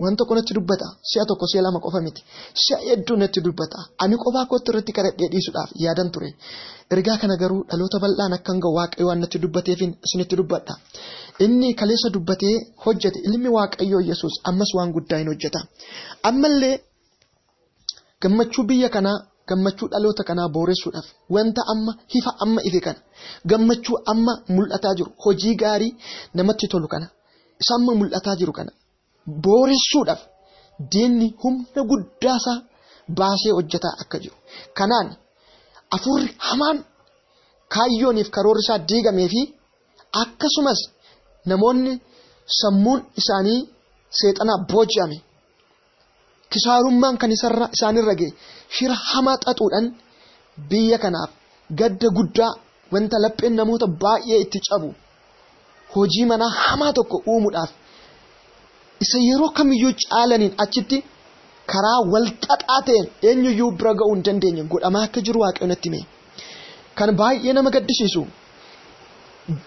Waan tokko natti dubbata. Si'a tokko si'a lama qofa miti. Si'a hedduu natti dubbata. Ani qofaa kootti irratti kadhadhee dhiisuudhaaf yaadan ture. Ergaa kana garuu dhaloota bal'aan akkan ga'u Waaqayyo waan natti dubbateefin isinitti dubbadha. Inni kaleessa dubbatee hojjete ilmi Waaqayyoo Yesuus ammas waan guddaa hin hojjeta. Ammallee gammachuu biyya kanaa gammachuu dhaloota kanaa booressuudhaaf wanta amma hifa amma ife kana gammachuu amma mul'ataa jiru hojii gaarii namatti tolu kana isa amma mul'ataa jiru kana booressuudhaaf diinni humna guddaasaa baasee hojjetaa akka jiru. Kanaan afurri hamaan kaayyooniif karoorri isaa diigamee fi akkasumas namoonni sammuun isaanii seexanaa booji'ame kisaarummaan kan isaanirra ga'e shira hamaa xaxuudhaan biyya kanaaf gadda guddaa wanta lapheen namoota baay'ee itti cabu hojii manaa hamaa tokko uumuudhaaf isa yeroo kamiyyuu caalaniin achitti karaa wal xaxaa ta'een eenyuyyuu bira ga'uu hin dandeenye godhamaa akka jiru Waaqayyo natti hime. Kan baay'ee nama gaddisiisu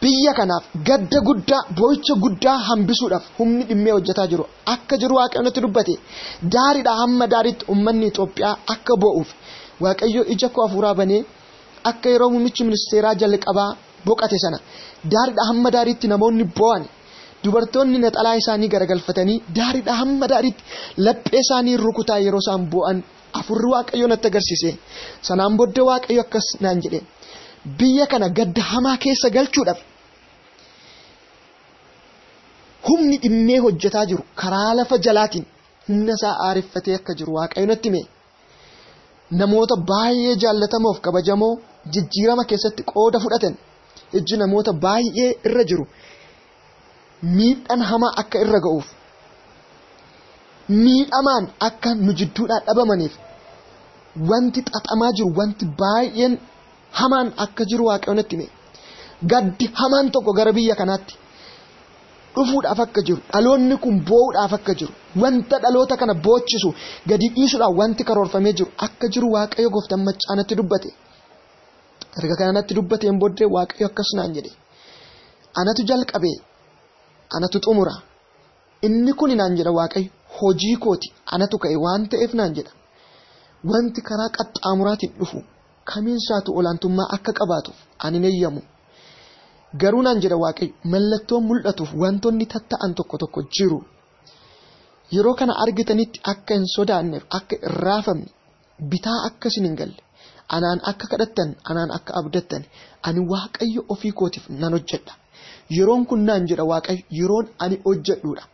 biyya kanaaf gadda guddaa boo'icha guddaa hambisuudhaaf humni dhimmee hojjetaa jiru akka jiru Waaqayyo natti dubbate daariidhaa hamma daariitti uummanni Itoophiyaa akka boo'uuf Waaqayyo ija koo hafuuraa banee akka yeroo muummichi ministeeraa jalqabaa boqate sana daariidhaa hamma daariitti namoonni boo'an dubartoonni naxalaa isaanii garagalfatanii daariidhaa hamma daariitti laphee isaanii rukutaa yeroo isaan boo'an afurri Waaqayyo natti agarsiise. Sanaan booddee Waaqayyo akkas naan jedhe. Biyya kana gadda hamaa keessa galchuudhaaf humni dhimmee hojjetaa jiru karaa lafa jalaatiin humna isaa aareffatee akka jiru Waaqayyo natti hime. Namoota baay'ee jaallatamoof kabajamoo jijjiirama keessatti qooda fudhatan ijji namoota baay'ee irra jiru miidhaan hamaa akka irra ga'uuf miidhamaan akka nu jidduudhaa dhabamaniif wanti xaxamaa jiru wanti baay'een hamaan akka jiru Waaqayyo natti hime. Gaddi hamaan tokko gara biyya kanaatti dhufuudhaaf akka jiru dhaloonni kun boo'uudhaaf akka jiru wanta dhaloota kana boochisu gadi dhiisuudhaaf wanti karoorfamee jiru akka jiru Waaqayyo gooftaan maccaa natti dubbate. Erga kana natti dubbateen booddee Waaqayyo akkas naan jedhe. Anatu jalqabee anatu xumura. Inni kun naan jedha Waaqayyo hojii kooti anatu ka'e waan ta'eef naan jedha. Wanti karaa qaxxaamuraatiin dhufu kamiinsaatu olaantummaa akka qabaatuuf ani hin eeyyamu. Garuu naan jedha Waaqayyo mallattoon mul'atuuf wantoonni tatta'an tokko tokko jiru. Yeroo kana argitanitti akka hin sodaanneef akka hin raafamne bitaa akka isin hin galle anaan akka kadhattan anaan akka abdattan ani Waaqayyo ofii kootiif nan hojjedha. Yeroon kun naan jedha Waaqayyo yeroon ani hojjedhuudha.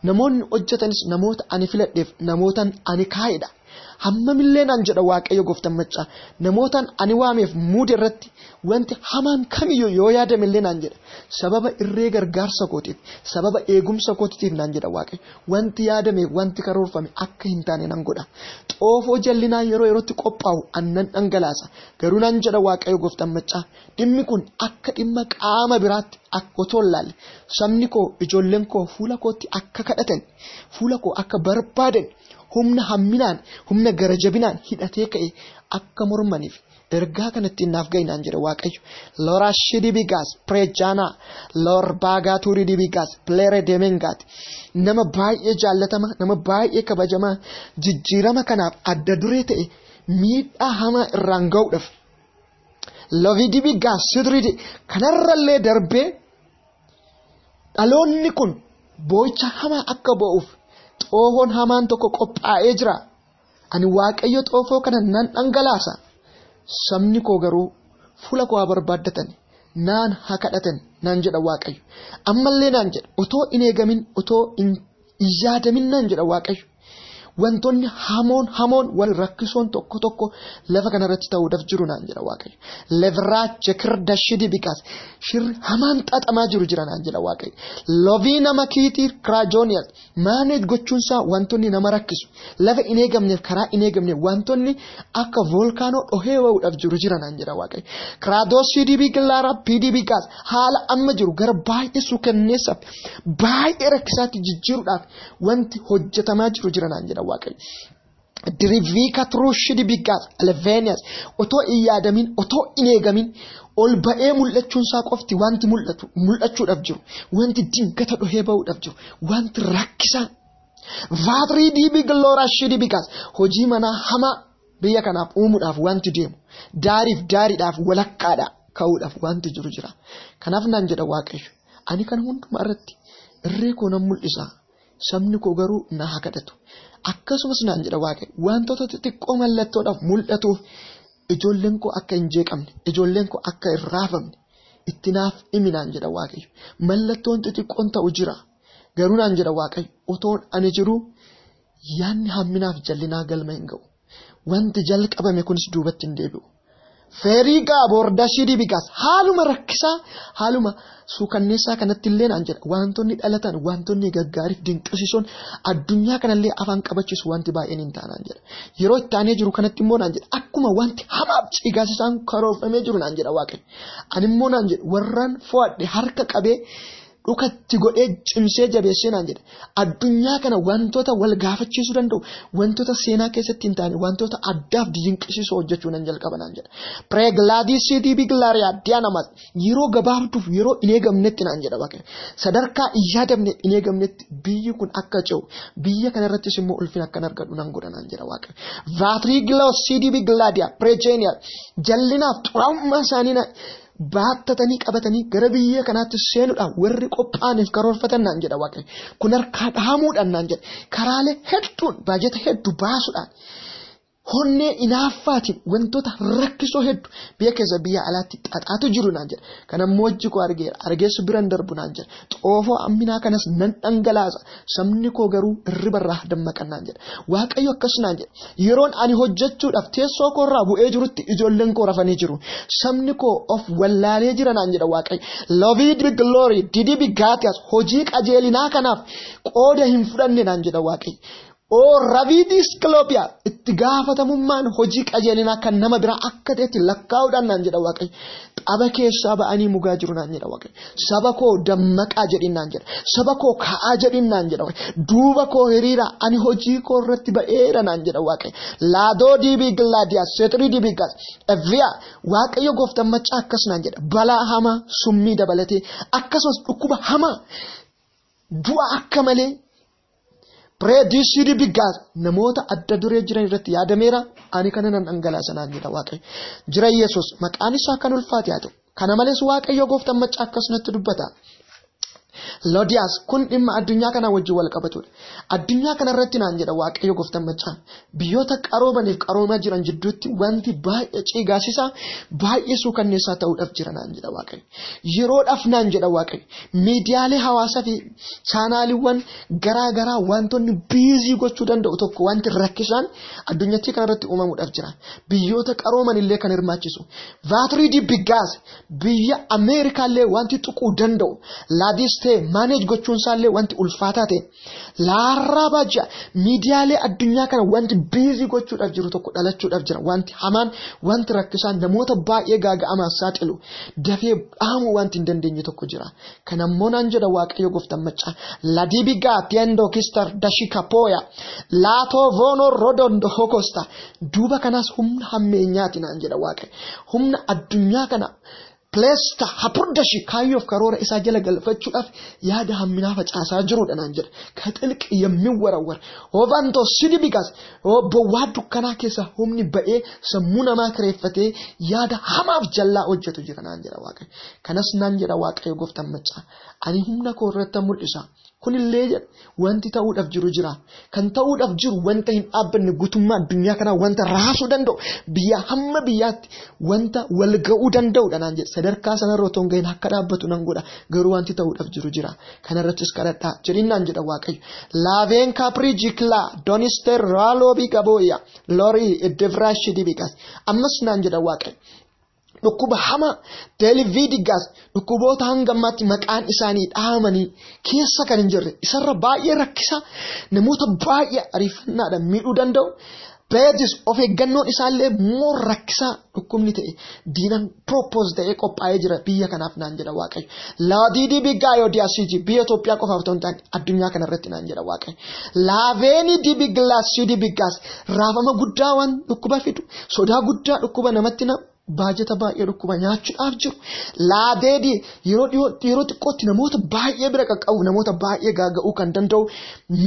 Namoonni hojjetanis namoota ani filadheef namootan ani kaa'edha. Hammamillee naan jedha Waaqayyo gooftaan maccaa namootaan ani waameef muude irratti wanti hamaan kamiyyuu yoo yaadamillee naan jedha. Sababa irree gargaarsa kootiif sababa eegumsa kootiif naan jedha Waaqayyo wanti yaadame wanti karoorfame akka hin taane nan godha. Xoofoo jallinaa yeroo yerootti qophaa'u annan dhangalaasa. Garuu naan jedha Waaqayyo gooftaan maccaa dhimmi kun akka dhimma qaama biraatti akka otoo hin laalle sabni koo ijoolleen koo fuula kootti akka kadhatan fuula koo akka barbaadan humna hamminaan humna garajabinaan hidhatee ka'e akka mormaniif ergaa kanatti naaf ga'i naan jedha Waaqayyo. Loraa shidibigaas prejaanaa lor baagaa tuuridibigaas pleere deemengaati. Nama baay'ee jaallatama nama baay'ee kabajamaa jijjiirama kanaaf adda duree ta'e miidhaa hamaa irraan ga'uudhaaf. Lovidibigaas sidridi kanarrallee darbee dhaloonni kun boo'icha hamaa akka boo'uuf xoofoon hamaan tokko qophaa'ee jira. Ani Waaqayyo xoofoo kana nan dhangalaasa. Sabni koo garuu fuula koo haa barbaaddatan naan haa kadhatan naan jedha Waaqayyo. Ammallee naan jedha otoo hin eegamin otoo hin yaadamin naan jedha Waaqayyo. Wantoonni hamoon hamoon wal rakkisoon tokko tokko lafa kanarratti ta'uudhaaf jiru naan jedha Waaqayyo. Levraache kirda shidi bikaas shirri hamaan xaxamaa jiru jira naan jedha Waaqayyo. Lovii nama kiitii kiraajooniyas maaneej gochuunsaa wantoonni nama rakkisu lafa hin eegamneef karaa hin eegamneef wantoonni akka voolkaanoo dhohee ba'uudhaaf jiru jira naan jedha Waaqayyo. Kiraadoosii dibii gillaaraa piidii bikaas haala amma jiru gara baay'ee suukanneessaaf baay'ee rakkisaatti jijjiiruudhaaf wanti hojjetamaa jiru jira naan jedha Waaqayyo. Diriviika turuushidi bigaas alveeniyaas otoo hin yaadamin otoo hin eegamin ol ba'ee mul'achuunsaa qofti wanti mul'atu mul'achuudhaaf jiru wanti dingata dhohee ba'uudhaaf jiru wanti rakkisaan Vaatirii diibii gilooraa shidii bikaas hojii manaa hamaa biyya kanaaf uumuudhaaf wanti deemu daariif daariidhaaf walakkaadha ka'uudhaaf wanti jiru jira. Kanaaf naan jedha Waaqayyo ani kana hundumaa irratti irree koo nan mul'isa sabni koo garuu na haa kadhatu. Akkasumas naan jedha Waaqayyo wantoota xixiqqoo mallattoodhaaf mul'atuuf ijoolleen koo akka hin jeeqamne ijoolleen koo akka hin raafamne itti naaf himi naan jedha Waaqayyo. Mallattoon xixiqqoon ta'u jira. Garuu naan jedha Waaqayyo otoon ani jiruu yaadni hamminaaf jallinaa galma hin ga'u. Wanti jalqabame kunis duubatti hin deebi'u. Feeriigaa boordashii dibigaas haaluma rakkisaa haaluma suukanneessaa kanatti illee naan jedha wantoonni dhalatan wantoonni gaggaariif dinqisiisoon addunyaa kanallee afaan qabachiisu wanti baay'een hin taanaan jedha. Yeroo itti aanee jiru kanatti immoo naan jedha akkuma wanti hamaaf cigaasisaan karoorfamee jiru naan jedha Waaqayyo. Ani immoo naan jedha warraan fo'adhe harka qabee dhukatti godhee cimsee jabeessee naan jedha. Addunyaa kana wantoota wal gaafachiisuu danda'u, wantoota seenaa keessatti hin taane, wantoota addaaf dinqisiisoo hojjechuu nan jalqaba naan jedha. Pireeglaadii bigilaariyaa diyaanamas yeroo gabaabduuf yeroo hin eegamnetti naan jedha Waaqayyo. Sadarkaa hin yaadamne hin eegamnetti biyyi kun akka ce'u, biyya kanarrattis immoo ulfina akkan argadhu nan godha naan jedha Waaqayyo. Vaatriigiloosiidii bigilaadiyaa pireejeeniyaa jallinaaf xuraa'ummaa isaanii baattatanii qabatanii gara biyya kanaatti seenuudhaan warri qophaa'aniif karoorfatan naan jedha Waaqayyo. Kun harkaa dhahamuudhaan naan jedha. Karaalee hedduun baajata hedduu baasuudhaan honnee inaaffaatiin wantoota rakkisoo hedduu biyya keessa biyya alaatti xaxaatu jiru naan jedha. Kana immoo hojii koo argeera. Argeessu biran darbu naan jedha. Xoofoo amminaa kanas nan dhangalaasa. Sabni koo garuu irribarraa dammaqan naan jedha. Waaqayyo akkas naan jedha. Yeroon ani hojjechuudhaaf teessoo koo irraa bu'ee jirutti ijoolleen koo rafanii jiru. Sabni koo of wallaalee jira naan jedha Waaqayyo. Loved be glory, didi be gaatias hojii qajeelinaa kanaaf qooda hin fudhanne naan jedha Waaqayyo. Oo raviidis kiloopiyaa itti gaafatamummaan hojii qajeelinaa kan nama biraa akka ta'etti lakkaa'uudhaan naan jedha Waaqayyo. Xaba keessaa ba'anii mugaa jiru naan jedha Waaqayyo. Saba koo dammaqaa jedhin naan jedha. Saba koo ka'aa jedhin naan jedha Waaqayyo. Duuba koo hiriira ani hojii koo irratti ba'eera naan jedha Waaqayyo. Laadoo diibii gilaadiyaa seetirii diibii gaas. Eviyaa Waaqayyo gooftaan maccaa akkas naan jedha. Balaa hamaa summii dabalatee akkasumas dhukkuba hamaa du'a akka malee Pireedisiidii biggaas namoota adda duree jiran irratti yaadameera ani kana nan dhangalaasa naan jedha Waaqayyo. Jira Yesuus maqaan isaa kan ulfaate haa ta'u. Kana malees Waaqayyo gooftaan maccaa akkasumatti dubbata. Lodiyaas kun dhimma addunyaa kanaa wajjin wal qabatudha. Addunyaa kanarratti naan jedha Waaqayyo gooftaan maccaa. Biyyoota qaroomaniif qaroomaa jiran jidduutti wanti baay'ee cigaasisaa baay'ee suukanneessaa ta'uudhaaf jira naan jedha Waaqayyo. Yeroodhaaf naan jedha Waaqayyo. Miidiyaalee hawaasaa fi chaanaaliiwwan garaa garaa wantoonni biizii gochuu danda'u tokko wanti rakkisaan addunyattii kanarratti uumamuudhaaf jira. Biyyoota qarooman illee kan hirmaachisu. Vaatirii dibbigaas biyya Ameerikaallee wanti tuquu danda'u. Laadis ta'e maaneej gochuun isaallee wanti ulfaataa ta'e. Laarraa baajaa miidiyaalee addunyaa kana wanti biizii gochuudhaaf jiru tokko dhalachuudhaaf jira. Wanti hamaan wanti rakkisaan namoota baay'ee gaaga'amaaf saaxilu dafee dhahamuu wanti hin dandeenye tokko jira. Kanammoo naan jedha Waaqayyo gooftaan maccaa. Ladibigaa tiendo kistar dashikapoya laatoo voonoo rodondo hokosta duuba kanaas humna hammeenyaati naan jedha Waaqayyo. Humna addunyaa kana Pileesta hapurdashi kaayyoof karoora isaa jala galfachuudhaaf yaada hamminaa facaasaa jirudha naan jedha. Kaxilqi yemmiwwarawwar. Hobantoo sidibigaas bowwaa dukkanaa keessa humni ba'ee sammuu namaa kireeffatee yaada hamaaf jallaa hojjetu jira naan jedha Waaqayyo. Kanas naan jedha Waaqayyo gooftaan maccaa. Ani humna koo irratti mul'isa. Kunillee jedha wanti ta'uudhaaf jiru jira. Kan ta'uudhaaf jiru wanta hin dhaabbanne guutummaa addunyaa kanaa wanta raasuu danda'u biyya hamma biyyaatti wanta wal ga'uu danda'udha naan jedha. Sadarkaa sanarra otoo hin gahin akka dhaabbatu nan godha. Garuu wanti ta'uudhaaf jiru jira. Kanarrattis kadhadhaa jedhin naan jedha Waaqayyo. Laaveen kaapirii jiklaa doonister raaloobii qabooyya loorii iddivraashi dibiqas. Ammas naan jedha Waaqayyo. Dhukkuba hamaa teeliviidigaas dhukkuboota hanga ammaatti maqaan isaanii dhahamanii keessa kan hin jirre isarra baay'ee rakkisaa namoota baay'ee ariifannaadhaan miidhuu danda'u. Beetis of eeggannoon isaallee moo rakkisaa dhukkubni ta'e diinan propose ta'ee qophaa'ee jira biyya kanaaf naan jedha Waaqayyo. Laadiidii bigaayoo diyaasiiji biyya Itoophiyaa qofaaf otoo hin taane addunyaa kanarratti naan jedha Waaqayyo. Laaveenii dibigilaasii dibigaas raafama guddaa waan dhukkuba fidu sodaa guddaa dhukkuba namatti Baajata baay'ee dhukkuba nyaachuudhaaf jiru. Laadeedii yeroo xiqqootti namoota baay'ee bira qaqqabu, namoota baay'ee gaaga'uu kan danda'u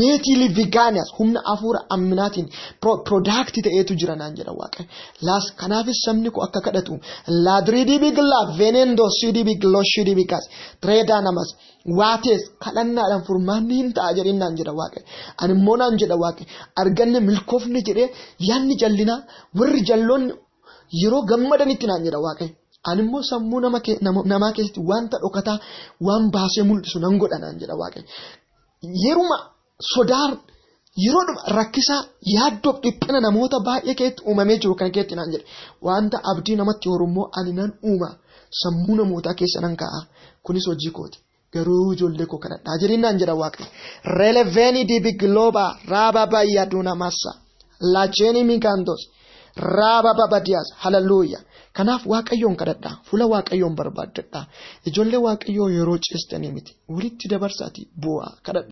meetii livigaaniyaas humna hafuura amminaatiin piroodaaktii ta'eetu jira naan jedha Waaqayyo. Laas kanaafis sabni koo akka kadhatu laadriidii bigilaa venendoo siidii bigiloo shiidii bigaas tireedaa namas waatees kadhannaadhaan furmaanni hin ta'a jedheen naan jedha Waaqayyo. Ani immoo naan jedha Waaqayyo arganne milkoofne jedhee yaadni jallinaa warri jalloonni yeroo gammadanitti naan jedha Waaqayyo. Ani immoo sammuu namaa keessatti wanta dhokataa waan baasee mul'isu nan godha naan jedha Waaqayyo. Yeruma sodaa yeroodhuma rakkisaa yaaddoof dhiphina namoota baay'ee keessatti uumamee jiru kana keessatti naan jedha. Wanta abdii namatti horu immoo ani nan uuma sammuu namootaa keessa nan kaa'a. Kunis hojii kooti. Garuu ijoollee koo kadhadhaa jedheen naan jedha Waaqayyo. Releveeni dibi gilooba raaba baay'ee massa laacheeni miikaantos. Raaba babadiyaas hallelujah. Kanaaf Waaqayyoon kadhadhaa, fuula Waaqayyoon barbaaddadhaa. Ijoollee Waaqayyoo yeroo ciistanii miti walitti dabarsaatii bu'aa kadhadhaa.